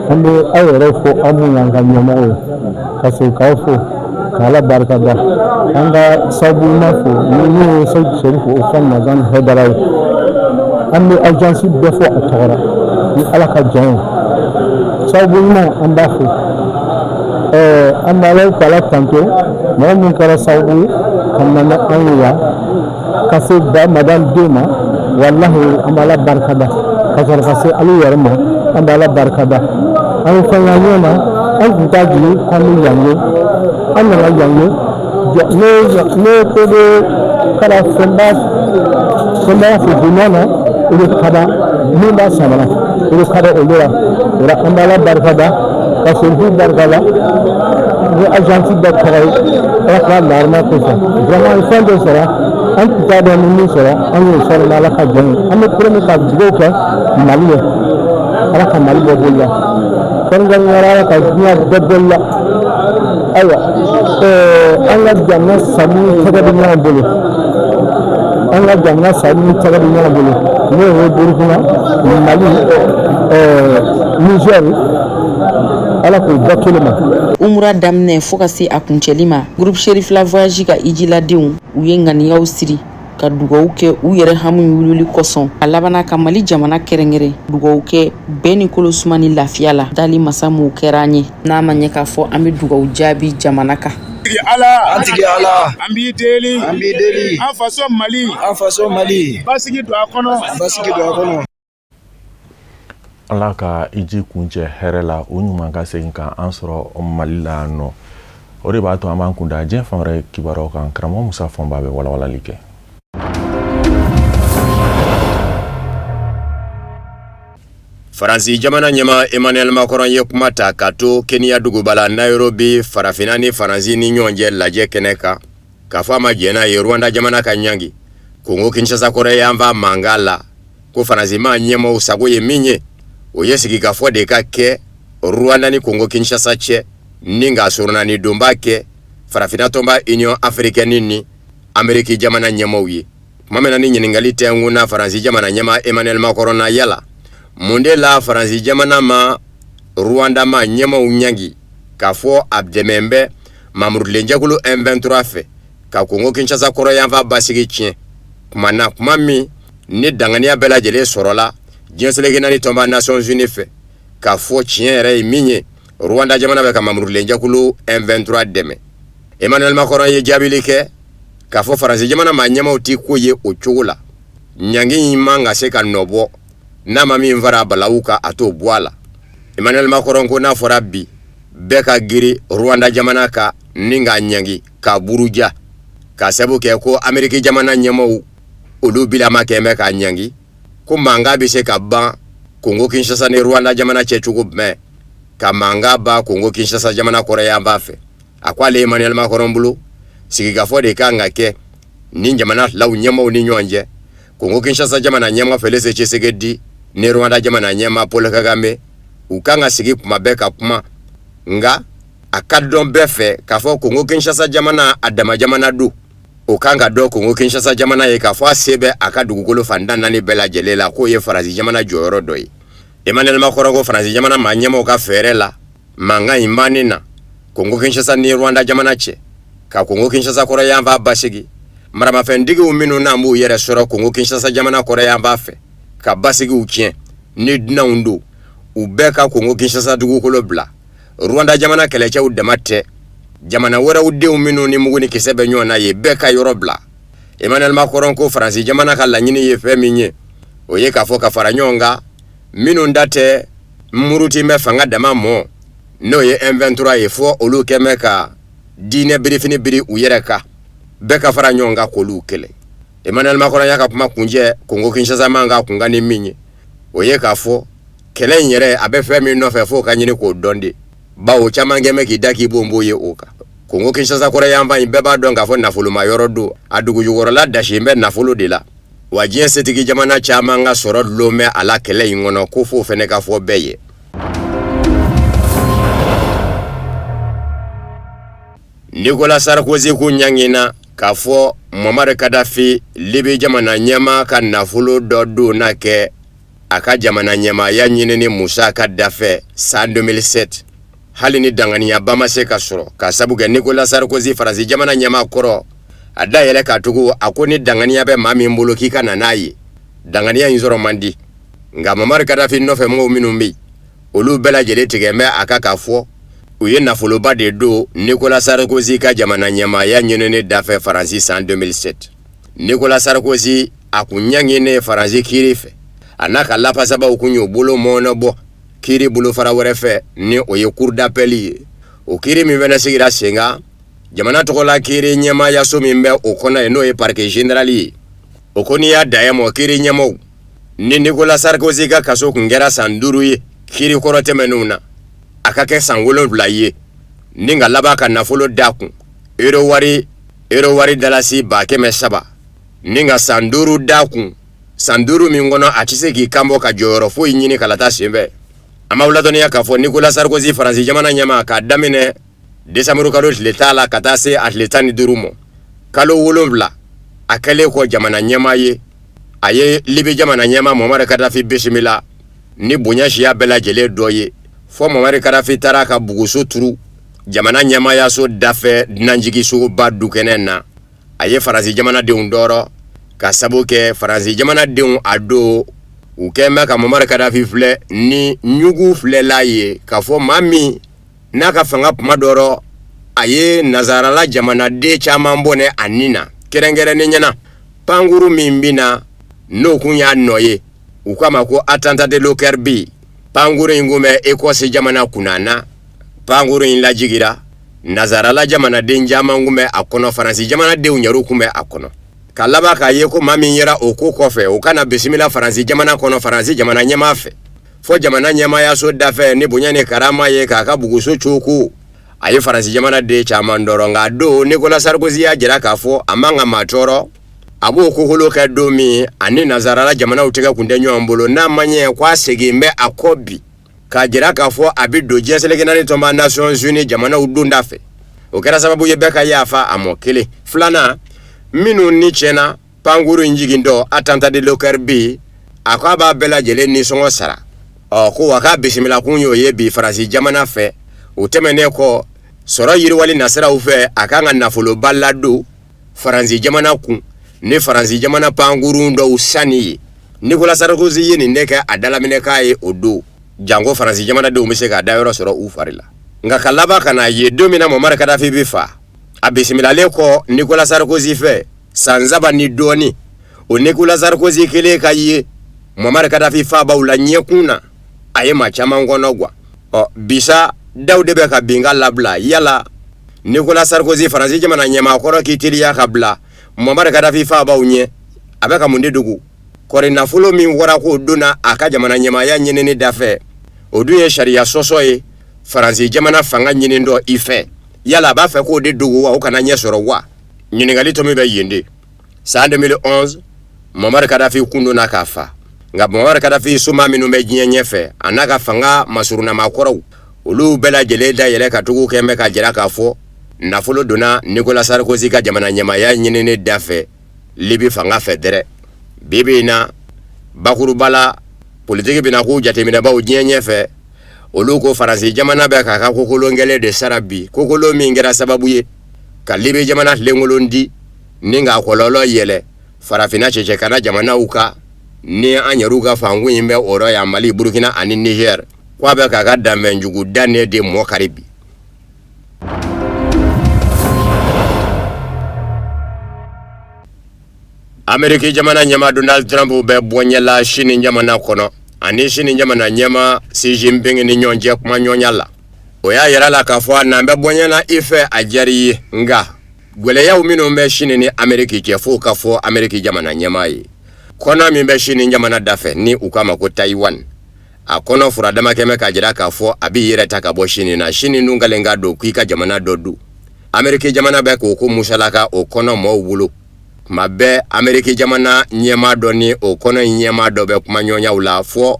An bɛ aw yɛrɛ fo, aw minnu y'an ka ɲɛmɔgɔ ye, ka segin k'aw fo, ka Ala barika da, an ka sababu ɲuman fo ni min ye Seyidi Sherif Usman Madani Hayidara ye. An bɛ agence bɛɛ fo a tɔgɔ la ni Ala ka jɛn ye. Sababu ɲuman, an b'a fo. An bɛ Ala k'Ala tanto, mɔgɔ min kɛra sababu ye ka na ni anw ye yan ka se ba Madani den ma. Walahi, an bɛ Ala barika da, ka sɔrɔ ka se Ala yɛrɛ ma. An bɛ Ala barika da, an ye fɛn y'an ɲɛ na, an tun t'a jigi k'an bɛ yan ye, an nana yan ye. Ne ko bɛ kɛra fɛnba fɛnba fo bonya na, o de ka da min b'a samara, o de ka da olu la. O la, an bɛ Ala barika da, ka Serifu barika da ni agence bɛɛ tɔgɔ ye. Ala ka larima kosɔn, vraiment, an ye fɛn dɔ sɔrɔ, an tun t'a dɔn ni min sɔrɔ, an y'o sɔrɔ ni Ala ka jɛn ye. An bɛ premier ka dugawu kɛ Mali ye, Ala ka Mali bɔ bolo la, kɛrɛnkɛrɛnnenya la Ala ka diɲɛ bɛɛ bolo la. Ayiwa, an ka jamana sanu tɛgɛ bɛ ɲɔgɔn bolo, an ka jamana sanu tɛgɛ bɛ ɲɔgɔn bolo, n'o ye Burukina, Mali, Niger, Ala k'o bɛɛ kelen ma. Umura daminɛ fo ka se a kuncɛli ma, groupe Cherifla Voyage ka ijiladenw, u ye ŋaniyaw siri ka dugawu kɛ u yɛrɛ hami wulili kosɔn. A labanna ka Mali jamana kɛrɛnkɛrɛn, dugawu kɛ bɛn ni kolo suma ni lafiya la. Dali masa m'o kɛra an ye, n'a ma ɲɛ k'a fɔ an bɛ dugawu jaabi jamana kan. Ala, an tigi Ala, an b'i deli, an b'i deli, an faso Mali, an faso Mali, basigi don a kɔnɔ, basigi don a kɔnɔ. Ala ka iji kuncɛ hɛrɛ la, o ɲuman ka segin ka an sɔrɔ Mali la yan nɔ. O de b'a to an b'an kun da diɲɛ fan wɛrɛ kibaruyaw kan. Karamɔgɔ Musa Fɔnba bɛ walawalali kɛ. Faransi jamana ɲɛmaa Emmanuel Macron ye kuma ta ka to Kenya duguba la Nairobi, farafinna ni Faransi ni ɲɔgɔn cɛ lajɛ kɛnɛ kan, k'a fɔ a ma jɛn n'a ye Rwanda jamana ka ɲangi Kongo Kinshasa kɔrɔnyanfan mankan la, ko Faransi maa ɲɛmaaw sago ye min ye, o ye sigikafɔ de ka kɛ Rwanda ni Kongo Kinshasa cɛ, ni ka soronani donba kɛ farafinna tɔnba Union africaine ni Ameriki jamana ɲɛmaaw ye. Tuma min na ni ɲininkali tɛnkunna Faransi jamana ɲɛmaa Emmanuel Macron na, yala mun de la Faransi jamana ma Rwanda maa ɲɛmaaw ɲangi k'a fɔ a dɛmɛ bɛ mamurutilenjɛkulu M23 fɛ ka Kongo Kinshasa kɔrɔnyanfan basigi tiɲɛ, kuma na kuma min ni danganiya bɛɛ lajɛlen sɔrɔla diɲɛ seleke naani tɔnba Nations Unies fɛ k'a fɔ tiɲɛ yɛrɛ ye min ye, Rwanda jamana bɛ ka mamurutilenjɛkulu M23 dɛmɛ. Emmanuel Macron ye jaabili kɛ k'a fɔ Faransi jamana maa ɲɛmaaw ti ko ye o cogo la, ɲangi in man ka se ka nɔ bɔ N'a ma min fara balawu kan, a t'o bɔ a la. Emmanuel Macron ko n'a fɔra bi bɛɛ ka giri Rwanda jamana kan ni k'a ɲangi k'a buruja, k'a sabu kɛ ko Ameriki jamana ɲɛmaaw olu bilama kɛn bɛ k'a ɲangi, ko mankan bɛ se ka ban Kongo Kinshasa ni Rwanda jamana cɛ cogo jumɛn, ka mankan ban Kongo Kinshasa jamana kɔrɔyanfan fɛ. A ko ale Emmanuel Macron bolo, sigikafɔ de kan ka kɛ ni jamana filaw ɲɛmaaw ni ɲɔgɔn cɛ, Kongo Kinshasa jamana ɲɛmaa Felix Tshisekedi ni Rwanda jamana ɲɛmaa Paul Kagame. U kan ka sigi kuma bɛɛ ka kuma, nka a ka dɔn bɛɛ fɛ k'a fɔ Kongo Kinshasa jamana a dama jamana don. O kan ka dɔn Kongo Kinshasa jamana ye k'a fɔ a se bɛ a ka dugukolo fan 14 bɛɛ lajɛlen la, k'o ye Faransi jamana jɔyɔrɔ dɔ ye. Emmanuel Macron ko Faransi jamana maa ɲɛmaaw ka fɛɛrɛ la mankan in banni na Kongo Kinshasa ni Rwanda jamana cɛ, ka Kongo Kinshasa kɔrɔyanfan basigi, maramafɛntigiw minnu n'an b'u yɛrɛ sɔrɔ Kongo Kinshasa jamana kɔrɔyanfan fɛ ka basigiw tiɲɛ ni dunanw don, u bɛɛ ka Kongo Kinshasa dugukolo bila. Rwanda jamana kɛlɛcɛw dama tɛ, jamana wɛrɛw denw minnu ni mugu ni kisɛ bɛ ɲɔgɔn na ye, bɛɛ ka yɔrɔ bila. Emmanuel Macron ko Faransi jamana ka laɲini ye fɛn min ye, o ye k'a fɔ ka fara ɲɔgɔn kan minnu da tɛ muruti bɛ fanga dama mɔ, n'o ye M23 ye, fɔ olu kɛn bɛ ka diinɛ birifini biri u yɛrɛ kan, bɛɛ ka fara ɲɔgɔn kan k'olu kɛlɛ. Emmanuel Macron y'a ka kuma kuncɛ Kongo Kinshasa mankan kunkan ni min ye, o ye k'a fɔ kɛlɛ in yɛrɛ a bɛ fɛn min nɔfɛ, f'o ka ɲini k'o dɔn de, bawo caman kɛn bɛ k'i da k'i bonbon ye o kan. Kongo Kinshasa kɔrɔyanfan in, bɛɛ b'a dɔn k'a fɔ nafoloma yɔrɔ don, a dugujukɔrɔla dasilen bɛ nafolo de la, wa diɲɛ setigi jamana caman ka sɔrɔ dulon bɛ a la kɛlɛ in kɔnɔ, ko f'o fɛnɛ ka fɔ bɛɛ ye. Nicolas Sarkozy kun ɲangina k'a fɔ Muammar Kadhafi, Libi jamana ɲɛmaa ka nafolo dɔ donna kɛ a ka jamana ɲɛmaaya ɲinini musaka dafɛ san 2007, hali ni danganiyaba ma se ka sɔrɔ, k'a sabu kɛ Nicolas Sarkozy, Faransi jamana ɲɛmaa kɔrɔ, a da yɛlɛ k'a tugu a ko ni danganiya bɛ maa min bolo k'i ka na n'a ye, danganiya in sɔrɔ man di. Nka Muammar Kadhafi nɔfɛ mɔgɔw minnu bɛ yen, olu bɛɛ lajɛlen tigɛ bɛ a kan k'a fɔ u ye nafoloba de don Nicolas Sarkozy ka jamana ɲɛmaaya ɲinini dafɛ Faransi san 2007. Nicolas Sarkozy a kun ɲanginen Faransi kiiri fɛ, a n'a ka lafasabaw kun y'u bolo mɔɔnɔbɔ kiiri bolofara wɛrɛ fɛ, ni o ye cour d'appel ye. O kiiri min fana sigira sen kan, jamana tɔgɔla kiiri ɲɛmaayaso min bɛ o kɔnɔ yen, n'o ye parquet général ye, o ko n'i y'a dayɛmɔ kiiri ɲɛmaaw ni Nicolas Sarkozy ka kaso kun kɛra san 5 ye kiiri kɔrɔ tɛmɛnenw na, a ka kɛ san 7 ye, ni ka laban ka nafolo d'a kun euro wari dalasi 300,000, ni ka san 5 d'a kun, san 5 min kɔnɔ a tɛ se k'i kanbɔ ka jɔyɔrɔ foyi ɲini kalata senfɛ. An b'aw ladɔnniya k'a fɔ Nicolas Sarkozy, Faransi jamana ɲɛmaa, k'a daminɛ desanburu kalo tile 10 la ka taa se a tile 15 ma, kalo 7 a kɛlen kɔ jamana ɲɛmaa ye, a ye Libi jamana ɲɛmaa Muammar Kadhafi bisimila ni bonya siya bɛɛ lajɛlen dɔ ye, fɔ Muammar Kadhafi taara ka buguso turu jamana ɲɛmaayaso dafɛ dunanjiginsoba dukɛnɛ na. A ye Faransi jamanadenw tɔɔrɔ, ka sabu kɛ Faransi jamanadenw a don u kɛn bɛ ka Muammar Kadhafi filɛ ni ɲugu filɛla ye, k'a fɔ maa min n'a ka fanga kuma dɔ rɔ a ye nazarala jamanaden caman bɔnɛ a ni na, kɛrɛnkɛrɛnnenya na pankuru min bɛ na n'o kun y'a nɔ ye, u k'a ma ko attentat de Lockerbie. Pankuru in kun bɛ Écosse jamana kunna na. Pankuru in lajigira, nazarala jamanaden caman kun bɛ a kɔnɔ, Faransi jamanadenw yɛrɛw kun bɛ a kɔnɔ. Ka laban k'a ye ko maa min yera o ko kɔfɛ, o kana bisimila Faransi jamana kɔnɔ Faransi jamana ɲɛmaa fɛ, fɔ jamana ɲɛmaayaso dafɛ ni bonya ni karama ye k'a ka buguso coko. A ye Faransi jamanaden caman tɔɔrɔ, nka don Nicolas Sarkozy y'a jira k'a fɔ a man ka maa tɔɔrɔ. A b'o kokolo kɛ don min ani nazarala jamanaw tɛgɛ kun tɛ ɲɔgɔn bolo, n'a ma ɲɛ k'a segin bɛ a kɔ bi k'a jira k'a fɔ a bɛ don diɲɛ seleke naani tɔnba Nations Unies jamanaw donda fɛ. O kɛra sababu ye bɛɛ ka yafa a mɔ kelen. Filanan, minnu ni tiɲɛna pankuru in jigintɔ attentat de Lockerbie, a ko a b'a bɛɛ lajɛlen nisɔngɔ sara. Ɔ ko wa k'a bisimila kun y'o ye bi Faransi jamana fɛ. O tɛmɛnen kɔ, sɔrɔ yiriwali nasiraw fɛ, a kan ka nafoloba ladon Faransi jamana kun ni Faransi jamana pankurun dɔw sanni ye. Nicolas Sarkozy ye nin de kɛ a dalaminɛkan ye o don, janko Faransi jamanadenw bɛ se k'a dayɔrɔ sɔrɔ u fari la. Nka ka laban ka n'a ye don min na Muammar Kadhafi bɛ fa, a bisimilalen kɔ Nicolas Sarkozy fɛ san 3 ni dɔɔnin, o Nicolas Sarkozy kelen ka ye Muammar Kadafi faabaw la ɲɛkun na, a ye maa caman kɔnɔ gwan. Ɔ bisa daw de bɛ ka binkan labila. Yala Nicolas Sarkozy, Faransi jamana ɲɛmaa kɔrɔ, k'i teliya ka bila Muammar Kadafi faabaw ɲɛ, a bɛ ka mun de dogo? Kɔri nafolo min wɔra k'o donna a ka jamana ɲɛmaaya ɲinini dafɛ, o dun ye sariya sɔsɔ ye Faransi jamana fanga ɲini dɔ i fɛ. Yala a b'a fɛ k'o de dogo wa, o kana ɲɛ sɔrɔ wa? Ɲininkali tomi bɛ yen de. San 2011, Muammar Kadafi kun donna k'a fa. Nka Muammar Kadafi soma minnu bɛ diɲɛ ɲɛfɛ, a n'a ka fanga masurunama kɔrɔw, olu bɛɛ lajɛlen da yɛlɛ ka tugu kɛn bɛ ka jira k'a fɔ nafolo donna Nicolas Sarkozy ka jamana ɲɛmaaya ɲinini dafɛ Libi fanga fɛ dɛrɛ. Bi bi in na, bakuruba la, politiki bɛna k'u jateminɛbaw diɲɛ ɲɛfɛ, olu ko Faransi jamana bɛ k'a ka kokolon kɛlen de sara bi, kokolon min kɛra sababu ye ka Libi jamana tilenkolon di ni k'a kɔlɔlɔ yɛlɛ farafinna cɛcɛkana jamanaw kan, ni an yɛrɛw ka fankun in bɛ o rɔ yan, Mali, Burukina ani Niger, ko a bɛ k'a ka danfɛnjugu dannen de mɔ kari bi. Ameriki jamana ɲɛmaa Donald Trump bɛ bɔɲɛ la Sini jamana kɔnɔ ani Sini jamana ɲɛmaa Xi Jinping ni ɲɔgɔn cɛ kumaɲɔgɔnya la. O y'a yira la k'a fɔ n'an bɛ bɔɲɛ na i fɛ, a diyara i ye, nka gɛlɛyaw minnu bɛ Sini ni Ameriki cɛ, f'o ka fɔ Ameriki jamana ɲɛmaa ye. Kɔnɔ min bɛ Sini jamana dafɛ ni u k'a ma ko Tayiwan, a kɔnɔ fura dama kɛmɛ k'a jira k'a fɔ a b'i yɛrɛ ta ka bɔ Sini na. Sini dun kalen ka don k'i ka jamana dɔ don. Ameriki jamana bɛ k'o ko musalaka o kɔnɔ mɔɔw bolo. Tuma bɛɛ Ameriki jamana ɲɛmaa dɔ ni o kɔnɔ in ɲɛmaa dɔ bɛ kumaɲɔgɔnyaw la, fɔ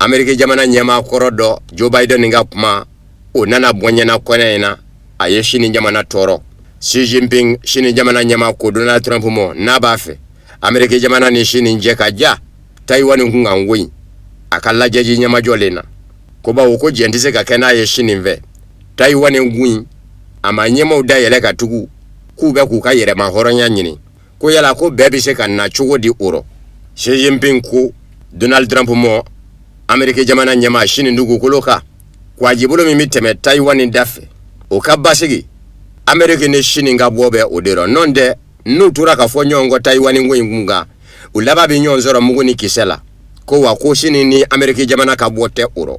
Ameriki jamana ɲɛmaa kɔrɔ dɔ Joe Biden ka kuma, o nana bɔ ɲɛna kɔnɛ in na, a ye Sini jamana tɔɔrɔ. Xi Jinping, Sini jamana ɲɛmaa, ko Donald Trump mɔ n'a b'a fɛ Ameriki jamana ni Sini cɛ ka ja Tayiwani kunkan ko in, a ka lajɛji ɲɛmajɔlen na, ko bawo ko jɛn tɛ se ka kɛ n'a ye Sini fɛ Tayiwani gun in. A ma ɲɛmaaw da yɛlɛ ka tugu k'u bɛ k'u ka yɛrɛma hɔrɔnya ɲini, ko yala ko bɛɛ bɛ se ka na cogo di o rɔ? Xi Jinping ko Donald Trump mɔ, Ameriki jamana ɲɛmaa, Sini dugukolo kan kwajibolo min bɛ tɛmɛ Tayiwani da fɛ, o ka basigi, Ameriki ni Sini ka bɔ bɛ o de rɔ. Nɔntɛ n'u tora ka fɔ ɲɔgɔn kɔ Tayiwani ko in kun kan, u laban bɛ ɲɔgɔn sɔrɔ mugu ni kisɛ la, ko wa ko Sini ni Ameriki jamana ka bɔ tɛ o rɔ.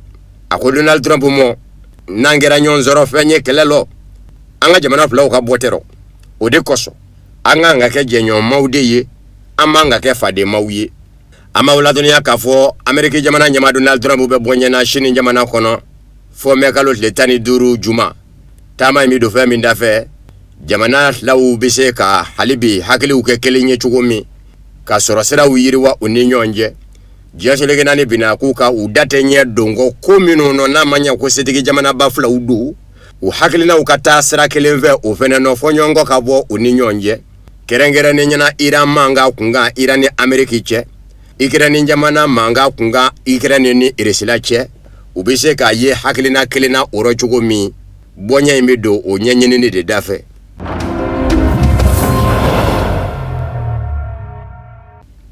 A ko Donald Trump mɔ, n'an kɛra ɲɔgɔn sɔrɔ fɛn ye kɛlɛ lɔ, an ka jamana filaw ka bɔ tɛ rɔ. O de kosɔn an kan ka kɛ jɛɲɔgɔnmaw de ye, an man ka kɛ fadenmaw ye. An b'aw ladɔnniya k'a fɔ Ameriki jamana ɲɛmaa Donald Trump bɛ bɔ ɲɛ na Sini jamana kɔnɔ fɔ mɛ kalo tile 15 juma. Taama in bɛ don fɛn min dafɛ, jamana filaw bɛ se ka hali bi hakiliw kɛ kelen ye cogo min, ka sɔrɔ siraw yiriwa u ni ɲɔgɔn cɛ. Diɲɛ seleke naani binna k'u ka u da tɛ ɲɛ don kɔ ko minnu nɔ, n'a ma ɲɛ ko setigi jamanaba filaw don, u hakilinaw ka taa sira kelen fɛ, o fɛnɛ nɔ fɔɲɔgɔnkɔ ka bɔ u ni ɲɔgɔn cɛ, kɛrɛnkɛrɛnnen ɲɛna Iran mankan kunkan, Iran ni Ameriki cɛ, Ikɛrɛni jamana mankan kunkan, Ikɛrɛni ni Irisila cɛ. U bɛ se k'a ye hakilina kelen na o rɔ cogo min, bɔɲɛ in bɛ don o ɲɛɲinini de dafɛ.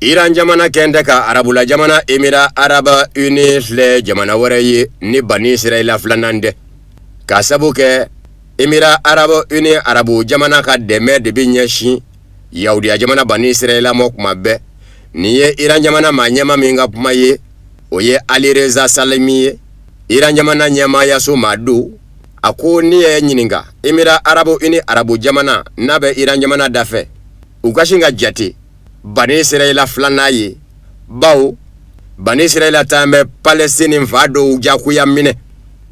Iran jamana kɛn tɛ ka arabula jamana Émirats arabes unis filɛ jamana wɛrɛ ye ni Bani Israɛla filanan tɛ, k'a sabu kɛ Émirats arabes unis arabu jamana ka dɛmɛ de bɛ ɲɛsin yahudiya jamana Bani Israɛla ma kuma bɛɛ. Nin ye Iran jamana maa ɲɛmaa min ka kuma ye, o ye Alireza Salimi ye, Iran jamana ɲɛmaayaso maa don. A ko n'i y'a ɲininka Émirats arabes unis arabu jamana n'a bɛ Iran jamana dafɛ, u ka sin ka jate Bani Israɛla filanan ye, bawo Bani Israɛla tan bɛ Palestine fan dɔw jagoya minɛ.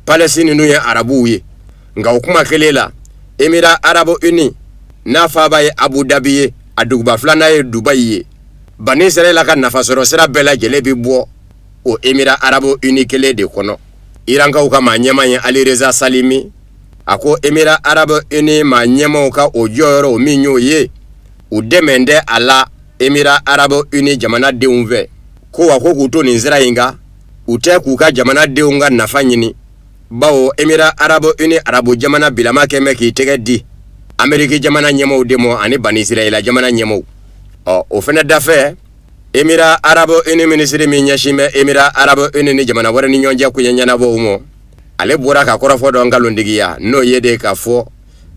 Palestine ninnu ye arabuw ye. Nka o kuma kelen la, Émirats arabes unis n'a faaba ye Abu Dhabi ye, a duguba filanan ye Dubayi ye, Bani Israɛla ka nafasɔrɔ sira bɛɛ lajɛlen bɛ bɔ o Émirats arabes unis kelen de kɔnɔ. Irankaw ka maa ɲɛmaa ye Alireza Salimi, a ko Émirats arabes unis maa ɲɛmaaw ka o jɔyɔrɔ min y'o ye, u dɛmɛ tɛ a la Émirats arabes unis jamanadenw fɛ, ko wa ko k'u to nin sira in kan, u tɛ k'u ka jamanadenw ka nafa ɲini, bawo Émirats arabes unis arabu jamana bilama kɛn bɛ k'i tɛgɛ di Ameriki jamana ɲɛmaaw de ma ani Bani Israɛla jamana ɲɛmaaw. Ɔ o fana dafɛ, Émirats arabes unis minisiri min ɲɛsin bɛ Émirats arabes unis ni jamana wɛrɛ ni ɲɔgɔn cɛ koɲɛ ɲɛnabɔw ma, ale bɔra ka kɔrɔfɔ dɔ nkalontigiya, n'o ye de k'a fɔ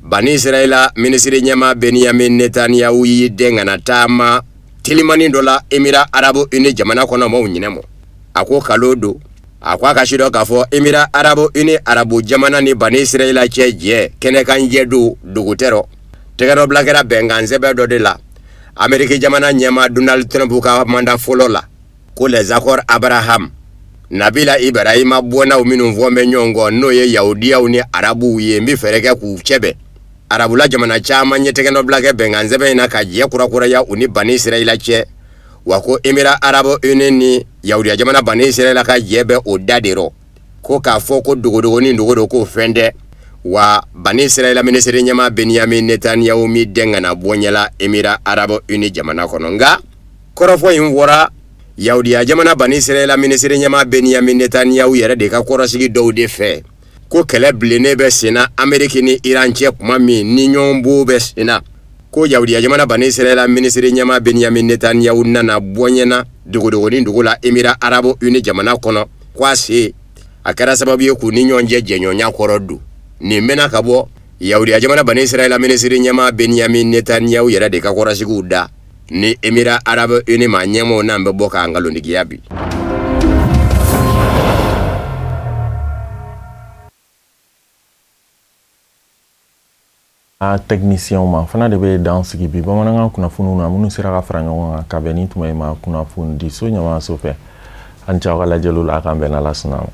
Bani Israɛla minisiri ɲɛmaa Benyamin Netanyahu y'i dɛn ka na taama telimani dɔ la Émirats arabes unis jamana kɔnɔ maaw ɲinɛ mɔ. A ko kalo don. A ko a ka sidɔn k'a fɔ Émirats arabes unis arabu jamana ni Bani Israɛla cɛ jɛ kɛnɛkan jɛ don dogo tɛ rɔ. Tɛgɛnɔbila kɛra bɛnkan sɛbɛn dɔ de la Ameriki jamana ɲɛmaa Donald Trump ka mandat fɔlɔ la, ko les accords Abraham, Nabila Ibrahima bɔnnaw minnu fɔ bɛ ɲɔgɔn kɔ, n'o ye yahudiyaw ni arabuw ye, n bɛ fɛɛrɛ kɛ k'u cɛbɛn. Arabula jamana caman ye tɛgɛnɔbila kɛ bɛnkan sɛbɛn in na ka jɛ kurakuraya u ni Bani Israɛla cɛ. Wa ko Émirats arabes unis ni yahudiya jamana Bani Israɛla ka jɛ bɛ o da de rɔ, ko k'a fɔ ko dogodogonin dogo don, k'o fɛn tɛ. Wa Bani Israɛla minisiri ɲɛmaa Benyamin Netanyahu mi den ka na bɔ ɲɛla Émirats arabes unis jamana kɔnɔ. Nka kɔrɔfɔ in fɔra yahudiya jamana Bani Israɛla minisiri ɲɛmaa Benyamin Netanyahu yɛrɛ de ka kɔrɔsigi dɔw de fɛ, ko kɛlɛ bilennen bɛ senna Ameriki ni Iran cɛ kuma min ni ɲɔgɔnbo bɛ senna, ko yahudiya jamana Bani Israɛla minisiri ɲɛmaa Benyamin Netanyahu nana bɔ ɲɛna dogodogonin dogo la Émirats arabes unis jamana kɔnɔ, ko a se a kɛra sababu ye k'u ni ɲɔgɔn cɛ jɛɲɔgɔnya kɔrɔ don. Nin bɛna ka bɔ yahudiya jamana Bani Israɛla minisiri ɲɛmaa Benyamin Netanyahu yɛrɛ de ka kɔrɔsigiw da ni Émirats arabes unis maa ɲɛmɔgɔw n'an bɛ bɔ k'an nkalontigiya bi. A technicienw ma fana de bɛ dan sigi bi bamanankan kunnafoniw na minnu sera ka fara ɲɔgɔn kan ka bɛn ni tuma in ma kunnafonidiso ɲɛmaaso fɛ. An cɛ aw ka lajɛliw la, a k'an bɛn n'Ala sɔnna ma.